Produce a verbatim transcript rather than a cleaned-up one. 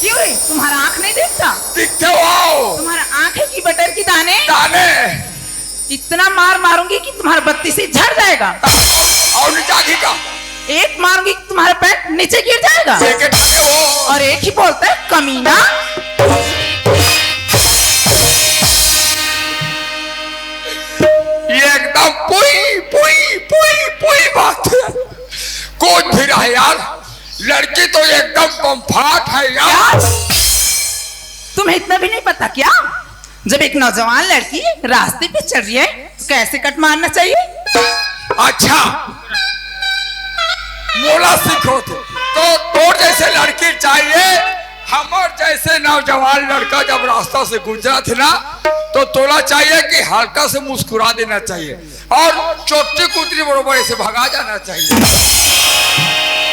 क्यों रे, तुम्हारा आंख नहीं देखता? दिखते हो। तुम्हारा आंख है कि बटर की दाने? दाने। इतना मार मारूंगी कि तुम्हारा बत्ती से झड़ जाएगा। और नहीं जागी का? एक मारूंगी कि तुम्हारा पैंट नीचे गिर जाएगा। जैकेट पहने हो। और एक ही बोलता है, कमीना। ये एकदम पुई पुई पुई पुई बात है। कुछ भी रहे यार, लड़की तो एकदम बम्फाट है यार। क्या? तुम्हें इतना भी नहीं पता क्या? जब एक नौजवान लड़की रास्ते पे चल रही है, तो कैसे कट मारना चाहिए? अच्छा, मोला सीखो तो, तो तोर जैसे लड़की चाहिए। हमर जैसे नौजवान लड़का जब रास्ता से गुजरा थे ना, तो तोला चाहिए कि हल्का से मुस्कुरा देना चाहिए और चोटी कुतरी बरोबर ऐसे भगा जाना चाहिए।